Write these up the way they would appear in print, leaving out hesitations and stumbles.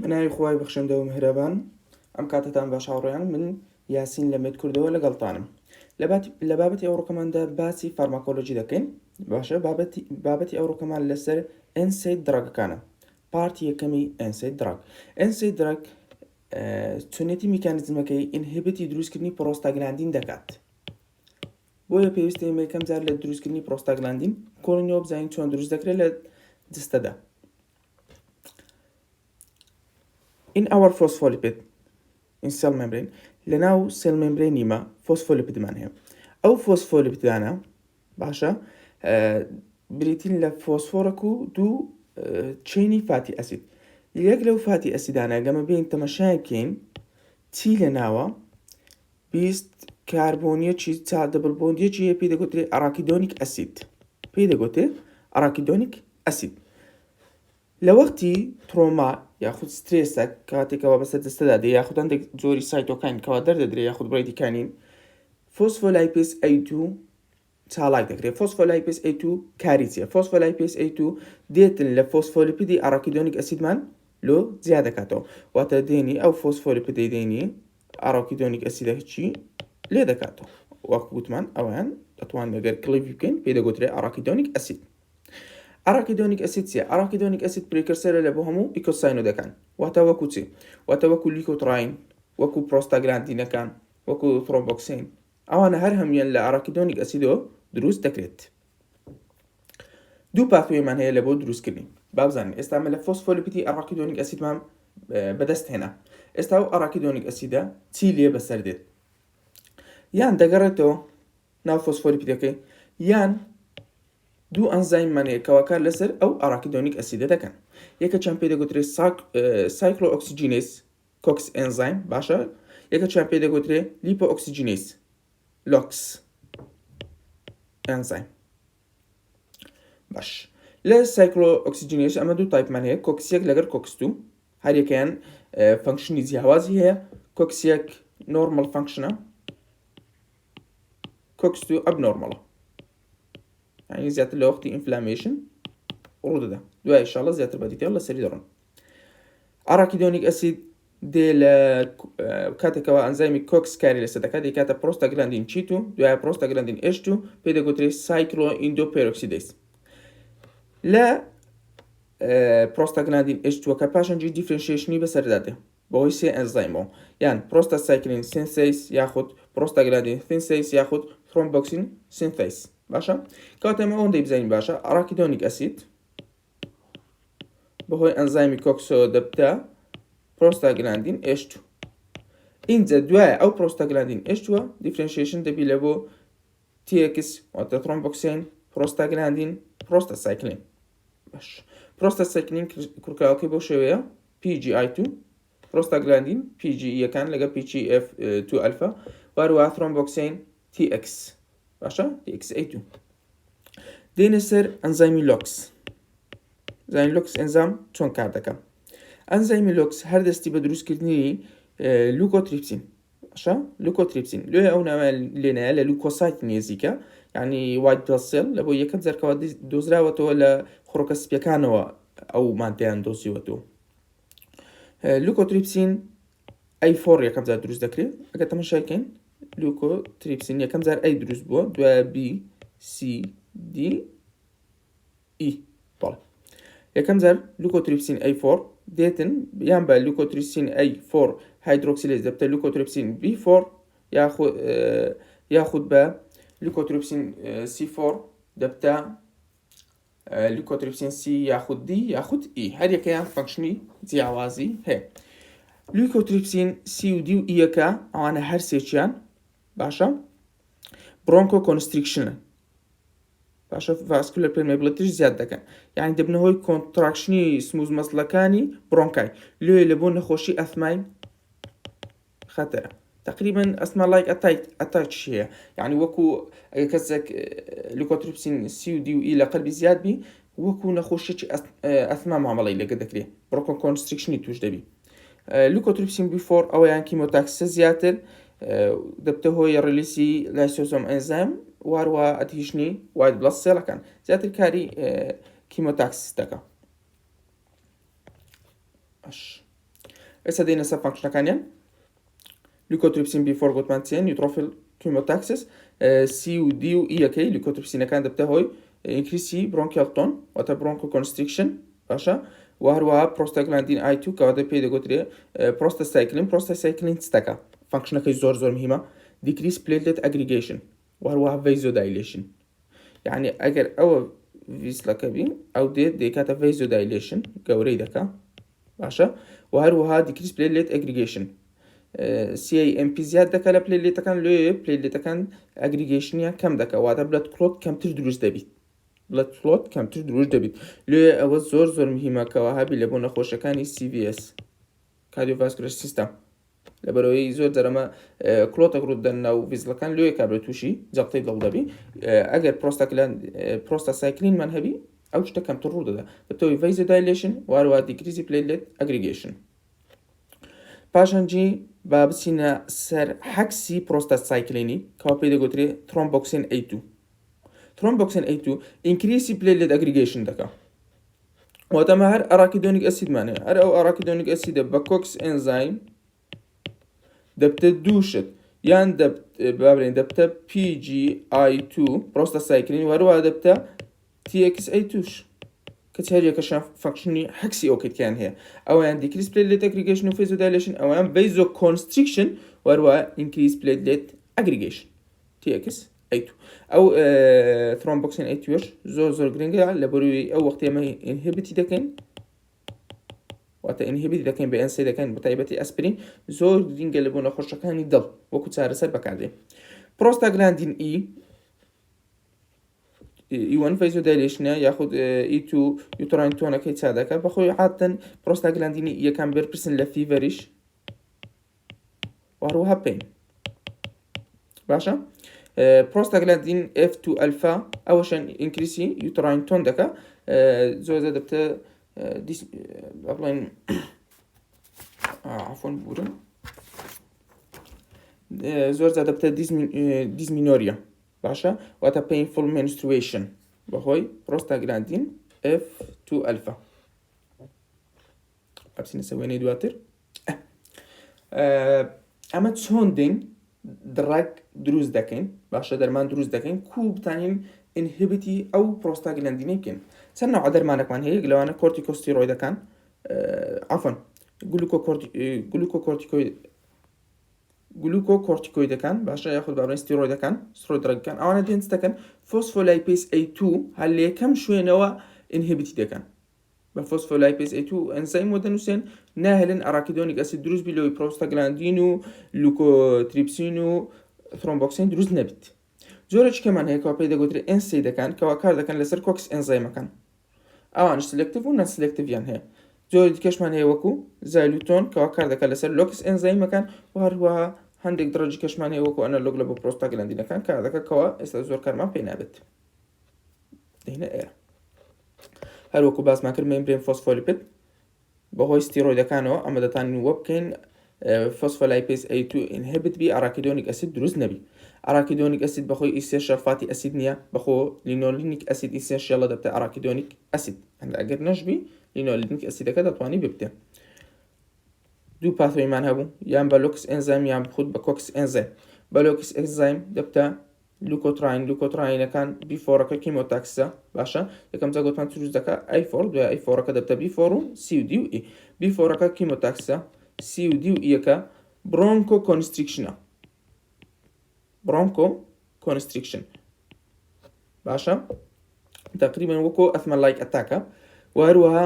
بە ناوی خوای بەخشندە و میهرەبان ئەم کاتەتان باش هاوڕێیان من یاسین لە مێد کوردەوە لەگەڵتانم لە بابەتی ئەوڕۆکەماندا باسی pharmacology دەکەین باشە بابەتی بابەتی ئەوڕۆکەمان لەسەر NSAID drug ەکانە part ی یەکەمی NSAID drug NSAID drug چۆنێتی میکانیزمەکەی inhibit ی دروستکردنی پرۆستاگلاندین دەکات بۆیە پێویستە ئێمە یەکەم جار لە دروستکردنی پرۆستاگلاندین کۆڵینەوە بزانین چۆن دروست دەکرێت لە جستەدا In our phospholipid in cell membrane لە ناو cell membrane ی مە phospholipid مان هەیە ئەو phospholipid انە باشە بریتین لە فۆسفۆرەک و دوو chain ی fatty acid یەک لەو fatty acid انە گەمە بین تەمەشای بکەین چی لە ناوە 20 کاربۆنیەکی چا double bond ێکی هەیە پێی دەگوترێ arachidonic acid پێی دەگوترێ arachidonic acid لە وەختی trauma یاخود سترێسە کاتێکەوە بەسەر جەستەدا دێ یاخود هەندێک جۆری cytokine کەوا دەردەدرێ یاخود bradykinin phospholipase A2 چالاک دەکرێت phospholipase A2 کاری چیە phospholipase A2 دێتن لە phospholipid ی arachidonic acid مان لۆ جیا دەکاتەوە واتە دێنی ئەو phospholipid ەی دێنی arachidonic acid ەکە چی لێ دەکاتەوە وەک وتمان ئەویان دەتوان لەگەر cleave ی بکەین پێی دەگوترێ arachidonic acid arachidonic acid چیە arachidonic acid precursor ە لە بۆ هەموو eicosanoid ەکان واتە وەکو چی واتە وەکو leukotriene وەکو پرۆستاگلاندینەکان وەکو thromboxane ئەوانە هەر هەمویان لە arachidonic acid ەوە دروست دەکرێت. دوو pathway مان هەیە لە بۆ دروستکردنی بابزانین ئێستا مە لە phospholipid ی arachidonic acid مان بەدەست هێنا ئێستا و arachidonic acid ە چی لێ بەسەر دێت یان دەگەڕێتەوە ناو phospholipid ەکەی یان دوو ئەنزایممان هەیە کەوا کار لەسەر ئەو arachidonic acid ە دەکەن یەکەچیان پێ دەگوترێت cyclooxygenase COX enzyme باشە یەکەچیان پێ دەگوترێ lipoxygenase LOX enzyme باش لە cyclooxygenase ئەمە دوو type مان هەیە COX یەک لەگەر COX دوو هەریەکەیان function ی جیاوازی هەیە COX یەک normal function ە COX دوو abnormal ە یعنی زیاتر لە وەختی inflammation ڕوودەدا دوای ئیشاڵە زیاتر بە detail لەسەری دەڕۆن arachidonic acid دێ لە کاتێکەوە ئەنزایمی COX کاری لەسەر دەکات دەیکاتە prostaglandin C two دوای prostaglandin H two پێی دەگوترێت cycloendoperoxidase لە prostaglandin H two ەکە پاشەنجی differentiation ی بەسەردا دێ بەهۆی سێ ئەنزایمەوە یان prostacyclin synthase یاخود prostaglandin synthase یاخود thromboxane synthase باشە کاتێ ئەمە ئەوەندەی بزانین باشە arachidonic acid بەهۆی ئەنزایمی COX ەوە دەبتە prostaglandin H two ئینجا دوایە ئەو prostaglandin H two ە differentiation دەبی لە بۆ TX واتە thromboxane prostaglandin prostacyclin باش prostacyclin کورکراوەکەی بەو شێوەیە PGI2 prostaglandin PG یەکان لەگەڵ PGF2 alpha واروە thromboxane TX باشە TXA2 دێنە سەر ئەنزایمی LOX زانین LOX enzyme چۆن کار دەکەم ئەنزایمی LOX هەر دەستی بە دروستکردنی leukotripsin باشە leukotripsin لێ ئەو ناوە لێنایە لە leukocyte نێزیکە یعنی white blood cell لە بۆ یەکەم جارکەوە دۆزراوەتەوە لە خڕۆکە سپیەکانەوە ئەو مادەیان دۆزیوەتەوە leukotripsin A four یەکەم جار دروست دەکرێت ئەگەر تەمەشای کەین leukotripsin یەکەم جار A دروست بووە دوای B C D E بەڵێ یەکەم جار leukotripsin A four دێتن یان بە leukotripsin A four hydroxylase دەبتە leukotripsin B four یاخود بە leukotripsin C four دەبتە leukotripsin C یاخود D یاخود E هەریەکەیان function ی جیاوازی هەیە leukotripsin C و D و E یەکە ئەوانە هەرسێکیان باشە bronchoconstriction ە باشە vascular permeability ش زیاد دەکەن یعنی دەبنە هۆی contraction ی smooth muscle ەکانی bronchi لێ لە بۆ نەخۆشی ئەسمای خەتەرە تقریبا asthma like attack attack هەیە یعنی وەکو ئەگەر کەسێک leukotripsin C و D و E لە قەلبی زیاد بی وەکو نەخۆشیی ئەسما مامەڵەی لەگە دەکرێت bronchoconstriction ی توش دەبی leukotripsin B four ئەوەیان chemotaxis ە زیاتر دەبتە هۆی release ی lysosome enzyme واروە adhesion ی white blood cell ەکان زیاتر کاری chemotaxis دەکە. ئێستا دێنە سەر function ەکانیان. leukotriene B four گوتمان چیە؟ neutrophil chemotaxis C و D و E یەکەی leukotriene ەکان دەبتە هۆی increase ی bronchial tone واتە bronchoconstriction باشە و هەروەها prostaglandin I 2 کەواتە پێی دەگوترێ prostacyclin. Prostacyclin چ دەکا؟ Function ەکەی زۆر زۆر مهمە decrease platelet aggregation و هەروەها vasodilation یعنی ئەگەر ئەوە vessel ەکە بی ئەو دێت دەیکاتە vasodilation گەورەی دەکا باشە و هەروەها decrease platelet aggregation cAMP زیاد دەکا لە platelet ەکان لێ platelet ەکان aggregation یان کەم دەکا واتە blood clot کەمتر دروست دەبیت blood clot کەمتر دروست دەبیت لێ ئەوە زۆر زۆر مهمەکەەوە هەبی لە بۆ نەخۆشەکانی CVS cardiovascular system لەبەرەوەی زۆر جارەمە clot ەک ڕوودەن ناو vessel ەکان لۆیە کابرا تووشی جەڵتەی دڵ دەبی ئەگەر prostaglan prostacyclin مان هەبی ئەو شتە کەمتر ڕوو دەدا بەتەوەی vasodilation واروا decrease ی platelet aggregation پاشان جی با بچینە سەر حەکسی prostacyclin ی کەوا پێی دەگوترێ thromboxane A2 thromboxane A2 increase ی platelet aggregation دەکا واتە ئەمە هەر arachidonic acid مان هەیە هەر ئەو arachidonic acid ە بە COX enzyme دەبتە دوو شت یان بابرێن دەبتە PGI2 prostacyclin وەروە دەبتە TXA توش کەچ هەر یەکەشیان function ی حەکسی ئەوکەتیان هەیە ئەویان decrease platelet aggregation و vasodilation ئەویان vasoconstriction وەروە increase platelet aggregation TXA2 ئەو thromboxane A2 یش زۆر زۆر گرنگە لە بەروی ئەو وەختی ئەمە inhibit ی دەکەین واتە inhibit ی دەکەین بە NSAID دەکەین بە تایبەتی ئەسپرین زۆر گرنگە لە بۆ نەخۆشەکانی دڵ وەکو چارەسەر بەکاردێ prostaglandin E E one vasodilation ە یاخود E two uterine tone ەکەی چا دەکات بەخۆی عادەتەن prostaglandin ی یەکان بەرپرسن لە fever یش وهروەها pain باشە prostaglandin F2 alpha ئەوەشەن increase ی uterine tone دەکا زۆر زۆر دەبتە بڵێن عفوا بورن زۆر زیاد دەبتە dysmenorrhea باشە واتە painful menstruation بەهۆی prostaglandin F2 alpha ئەبچینە سەر وێنەی دواتر ئەمە چۆن دێن drug دروست دەکەین باشە دەرمان دروست دەکەین کو بتانین inhibit ی ئەو prostaglandin ەی بکەین چەند نوع دەرمانەکمان هەیە لەوانە corticosteroid ەکان عفوا glucocorticoid glucocorticoid ەکان باشە یاخود بابلێن steroid ەکان steroid drug ەکان ئەوانە دێن دەکەن phospholipase A2 هەر لە یەکەم شوێنەوە inhibit ی دەکەن بە phospholipase A2 enzyme وە دەنووسێن ناهێلن arachidonic acid دروست بی لەوەی پرۆستاگلاندین و leukotriene و thromboxane دروست نەبیت. جۆرێکی کەمان هەیە کەوا پێی دەگوترێت NSAID ەکان کەوا کار دەکەن لەسەر COX enzyme ەکان. ئەوانش selective و non-selective یان هەیە. جۆری دیکەشمان هەیە وەکو zileuton کەوا کار دەکات لەسەر LOX enzyme ەکان و هەروەها هەندێک drug ی کەشمان هەیە وەکو analog لە بۆ پرۆستاگلاندینەکان کار دەکات کەوا ئێستا زۆر کارمان پێی نابێت. دێنە ئێرە هەروەکو باسمان کرد membrane phospholipid بەهۆی ستیرۆیدەکانەوە ئەمە دەتانین وە بکەین phospholipase A2 inhibit بی arachidonic acid دروست نەبی. Arachidonic acid بەخۆی essential fatty acid نییە بەخۆ linolenic acid essential ە دەبتە arachidonic acid هەندە ئەگەر نەشبی linolenic acid ەکە دەتوانی ببتێ. دوو pathway مان هەبوو یان بە LOX enzyme یان خود بە COX enzyme. بە LOX enzyme دەبتە leukotriene leukotriene ەکان B four ەکە chemotaxis ە باشە یەکەم جا گوتمان دروست دەکا A four دوای A four ەکە دەبتە B four و C و D و E B four ەکە chemotaxis ە C و D و E یەکە bronchoconstriction ە bronchoconstriction باشە تقریبا وەکۆ asthma like attack ە و هەروەها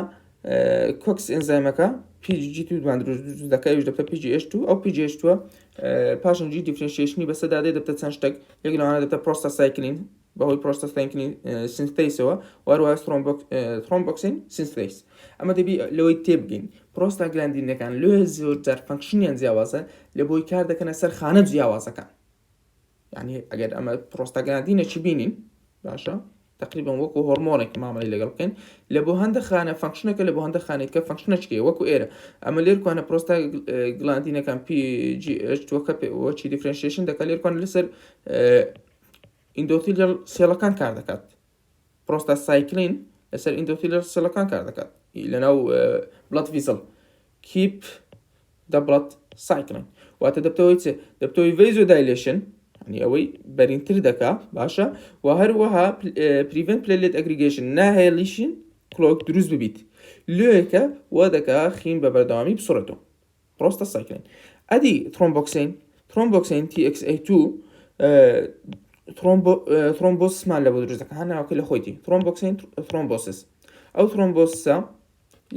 COX enzyme ەکە PGG2 مان دروست دەکە ئەویش دەبتە PGH2 ئەو PGH2 پاشان جی differentiation ی بەسەدا دێ دەبتە چەند شتێک یەک لەوانە دەبتە prostacyclin بەهۆی prostacyclin synthase ەوە وهروەها thromboxane synthase ئەمە دەبی لەوەی تێبگەین پرۆستاگلاندینەکان لێ زۆر جار function یان جیاوازە لە بۆی کار دەکەنە سەر خانە جیاوازەکان یعنی ئەگەر ئەمە پرۆستاگلاندینێکی بینین باشە تقریبا وەکو هۆرمۆنێک مامەڵی لەگەڵ بکەین لە بۆ هەندە خانە function ەکە لە بۆ هەندە خانێکە function ەچکەیە وەکو ئێرە ئەمە لێرکوانە پرۆستاگلاندینەکان PGH وەکە وەچی differentiation دەکات لێرکوان لەسەر endothelial cell ەکان کار دەکات prostacyclin لەسەر endothelial cell ەکان کار دەکات لەناو blood vessel keep. doublet cycling واتە دەبتەوەی چ دەبتەوەی vasodilation یعنی ئەوەی بەرینتر دەکا باشە و هەروەها prevent platelet aggregation ناهێڵیشین clot دروست ببیت لۆیەکە وا دەکا خین بە بەردەوامی بسڕێتەوە prostacyclin ئەدی thromboxane thromboxane TXA2 thrombosis مان لە بۆ دروست دەکات ناوەکە لە خۆیتی thromboxane thrombosis ئەو thrombosis ە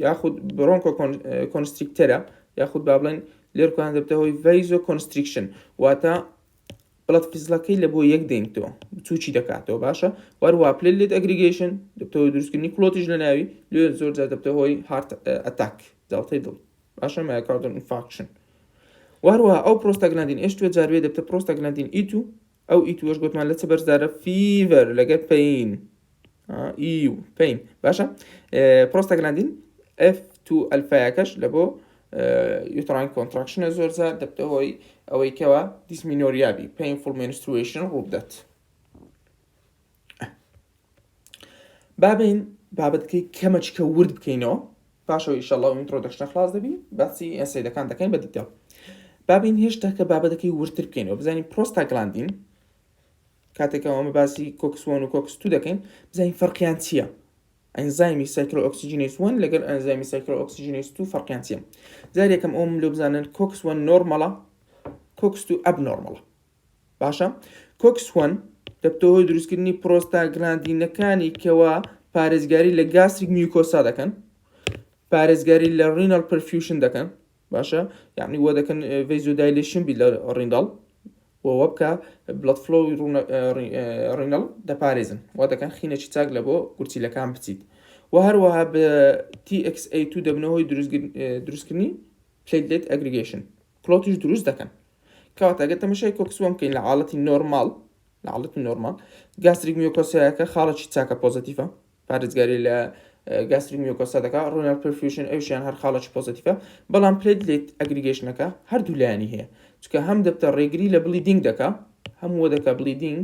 یاخود broncho constrictor ە یاخود با بڵێن لێرکان دەبتە هۆی vasoconstriction واتە blood vessel ەکەی لە بۆ یەک دێنیتەوە بچوکی دەکاتەوە باشە وەروە platelet aggregation دەبتەوە دروستکردنی clot یش لە ناوی لێ زۆر جار دەبتە هۆی heart attack جەڵتەی دڵ باشە myocardial infarction وهروەها ئەو prostaglandin H2 جاروێ دەبتە prostaglandin E2 ئەو E2 ەش گوتمان لە چ بەرزدارە fever لەگەر pain ئی و pain باشە prostaglandin F2 alpha یەکەش لە بۆ uterine contraction ە زۆر جار دەبتە هۆی ئەوەی کەوا dysmenorrhea بی painful menstruation ڕووبدات بابین بابەتەکەی کەمەچکە ورد بکەینەوە پاشەوە ئیشەڵا و introduction ە خلاص دەبی باسی NSAID ەکان دەکەین بە detail بابین هێشتا کە بابەتەکەی وردتر بکەینەوە بزانین پرۆستاگلاندین کاتێک ئەمە باسی COX 1 و COX 2 دەکەین بزانین فەرقیان چییە ئەنزایمی cyclooxygenase 1 لەگەڵ ئەنزایمی cyclooxygenase 2 فەرقیان چییە جار یەکەم ئەوم لۆ بزانن COX 1 normal ە COX 2 abnormal ە باشە COX 1 دەبتە هۆی دروستکردنی پرۆستاگلاندینەکانی کەوا پارێزگاری لە gastric mucosa دەکەن پارێزگاری لە renal perfusion دەکەن باشە یعنی وە دەکەن vasodilation بی لە renal وە بکە blood flow ی renal دەپارێزن وا دەکەن خینێکی چاک لە بۆ گورچیلەکان بچیت و هەروەها بە TXA2 دەبنەوەی دروستکردنی platelet aggregation clot یش دروست دەکەن کەواتە ئەگەر تەمەشای COX one بکەین لە حاڵەتی normal لە حاڵەتی normal gastric mucosa یەکە خاڵێکی چاکە positive ە پارێزگاری لە gastric mucosa دەکا renal perfusion ئەوشیان هەر خاڵێکی positive ە بەڵام platelet aggregation ەکە هەردوو لایەنی هەیە چکە هەم دەبتە ڕێگری لە bleeding دەکا هەم وە دەکا bleeding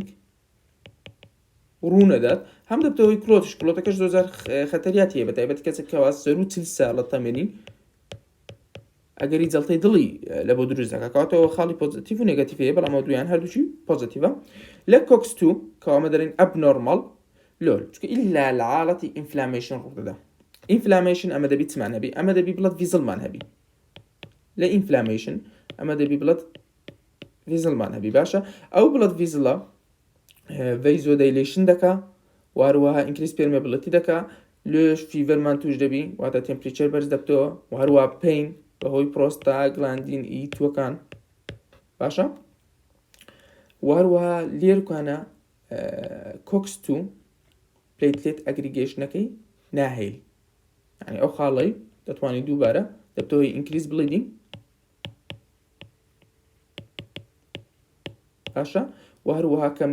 ڕوونەدات هەم دەبتەوەی clot ش clot ەکەش زۆر خەتەریاتی هەیە بە تایبەت کەسێک کەوا سەرو 40 ساڵە تەمەنی ئەگەری جەڵتەی دڵی لە بۆ دروست دەکات کەواتەوە خاڵی positive و negative هەیە بەڵام ئەو دویان هەردووکی positive ە لە COX 2 کەوامە دەرێن abnormal لۆل چونکە ئیلا لە حاڵەتی inflammation ڕوودەدا inflammation ئەمە دەبی چمان هەبی ئەمە دەبی blood vessel مان هەبی لە inflammation ئەمە دەبی blood vessel مان هەبی باشە ئەو blood vessel ە vasodilation دەکا واروەها increase permeability دەکا لێش fever مان توش دەبی واتە temperature بەرز دەبتەوە و هەروە pain بەهۆی prostaglandin E2 ەکان باشە وهروەها لێرکانە COX 2 platelet aggregation ەکەی ناهێلی یعنی ئەو خاڵی دەتوانانی دووبارە دەبتەوەی increase bleeding باشە و هەروەها کەم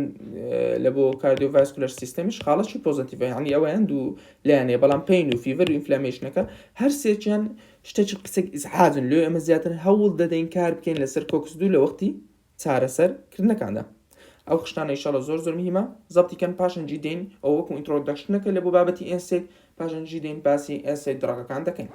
لە بۆ cardiovascular system یش خاڵەکی positive ە یعنی ئەویان دوو لایەنەیە بەڵام pain و fever و inflammation ەکە هەر سێکیان شتێکی قسێک ئیزعاجن لێ ئەمە زیاتر هەوڵ دەدەین کار بکەین لەسەر COX دوو لە وەختی چارەسەر کردنەکاندا ئەو خشتانە ئیشەڵە زۆر زۆر مهمە زەبتی کەن پاشنجی دێن ئەو وەکو introduction ەکە لە بۆ بابەتی NSAID پاشنجی دێن باسی NSAID drug ەکان دەکەین.